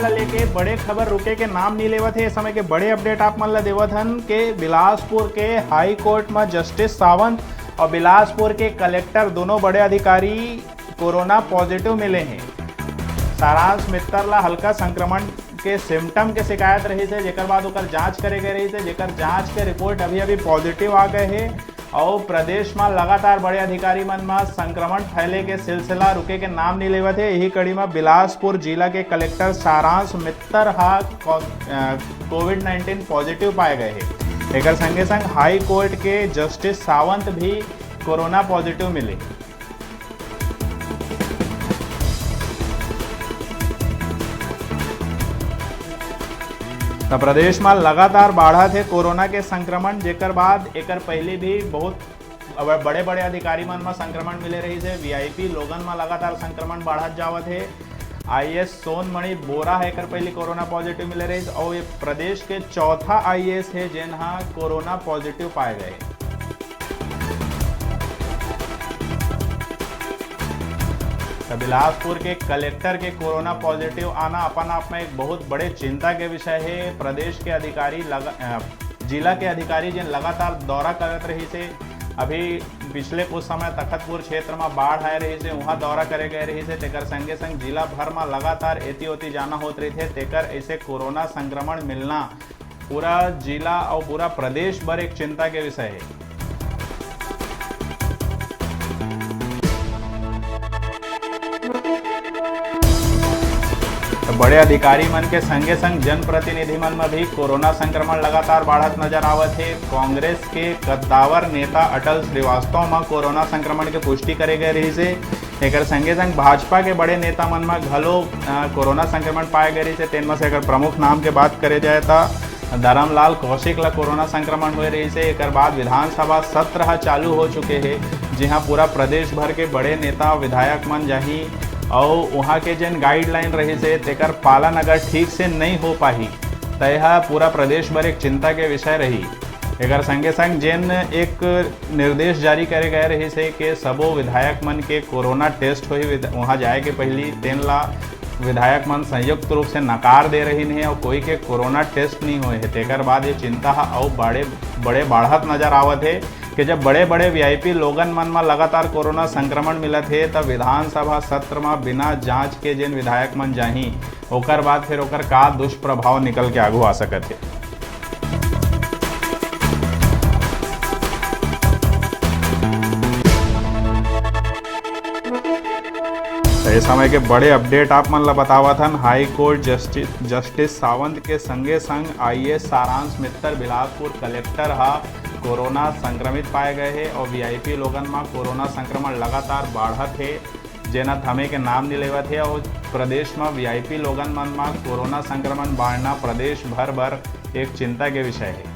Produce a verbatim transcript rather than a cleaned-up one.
ला लेके बड़े खबर रुके के नाम नहीं लेवत हे। इस समय के बड़े अपडेट आप मन ला देवत हन के बिलासपुर के हाई कोर्ट में जस्टिस सावंत और बिलासपुर के कलेक्टर दोनों बड़े अधिकारी कोरोना पॉजिटिव मिले हैं। सारांश मित्तर ला हल्का संक्रमण के सिम्टम के शिकायत रही से, जेकर बाद ओकर जांच करे गए रही से, जेकर जांच के रिपोर्ट अभी अभी पॉजिटिव आ गए हैं। और प्रदेश में लगातार बड़े अधिकारी मन में संक्रमण फैले के सिलसिला रुके के नाम नहीं लेवत है। यही कड़ी में बिलासपुर जिला के कलेक्टर सारांश मित्तर हा कोविड नाइन्टीन पॉजिटिव पाए गए हैं। एक संगे संग हाई कोर्ट के जस्टिस सावंत भी कोरोना पॉजिटिव मिले। तो प्रदेश में लगातार बाढ़त है कोरोना के संक्रमण, जेकर बाद एकर पहले भी बहुत बड़े बड़े अधिकारी मन में संक्रमण मिले रही है। वीआईपी लोगन में लगातार संक्रमण बाढ़त जावत है। आईएएस सोनमणि बोरा है एकर पहले कोरोना पॉजिटिव मिले रही और ये प्रदेश के चौथा आईएएस है जेन हा कोरोना पॉजिटिव पाए गए। तो बिलासपुर के कलेक्टर के कोरोना पॉजिटिव आना अपन आप में एक बहुत बड़े चिंता के विषय है। प्रदेश के अधिकारी लगा जिला के अधिकारी जिन लगातार दौरा करत रही से। अभी पिछले कुछ समय तखतपुर क्षेत्र में बाढ़ आए रही से, वहाँ दौरा करे गए रही से, तेकर संगे संग जिला भर में लगातार एती ओती जाना होत रही थे, तेकर ऐसे कोरोना संक्रमण मिलना पूरा जिला और पूरा प्रदेश भर एक चिंता के विषय है। तो बड़े अधिकारी मन के संगे संग जनप्रतिनिधि मन में भी कोरोना संक्रमण लगातार बाढ़त नजर आवत है। कांग्रेस के कद्दावर नेता अटल श्रीवास्तव में कोरोना संक्रमण के पुष्टि करे गए रही से। एकर संगे संग भाजपा के बड़े नेता मन में घलो कोरोना संक्रमण पाए गए रही से। तेन में से अगर प्रमुख नाम के बात करे जाए तो धरमलाल कौशिक ला कोरोना संक्रमण हुए रही से। एकर बाद विधानसभा सत्र हा चालू हो चुके हे, जिहां पूरा प्रदेश भर के बड़े नेता विधायक मन जाही और वहां के जेन गाइडलाइन रही से तेकर पालन अगर ठीक से नहीं हो पाही, त यह पूरा प्रदेश भर एक चिंता के विषय रही। एकर संगे संग जेन एक निर्देश जारी करे गए रही से कि सबो विधायक मन के कोरोना टेस्ट होही वहां जाए के पहली, तेन ला विधायक मन संयुक्त रूप से नकार दे रही नहीं और कोई के कोरोना टेस्ट नहीं हुए है। तेकर बाद ये चिंता हा अउ बड़े बड़े बाढ़त नजर आवत है कि जब बड़े बड़े वीआईपी लोगन मन में लगातार कोरोना संक्रमण मिलत है, तब विधानसभा सत्र में बिना जांच के जेन विधायक मन जाही, ओकर बाद फिर ओकर का दुष्प्रभाव निकल के आगू आ सकत है। तो ये समय के बड़े अपडेट आप मन ला बतावत हन। High court justice justice Sawant के संगे संग आईएएस सारांश मित्तर बिलासपुर कलेक्टर हा कोरोना संक्रमित पाए गए हे और वीआईपी लोगन मा कोरोना संक्रमण लगातार बाढ़त हे, जेना थमे के नाम नहीं लेवत हे और प्रदेश मा वीआईपी लोगन मन मा कोरोना संक्रमण बाढ़ना प्रदेश भर बर एक चिंता के विषय हे।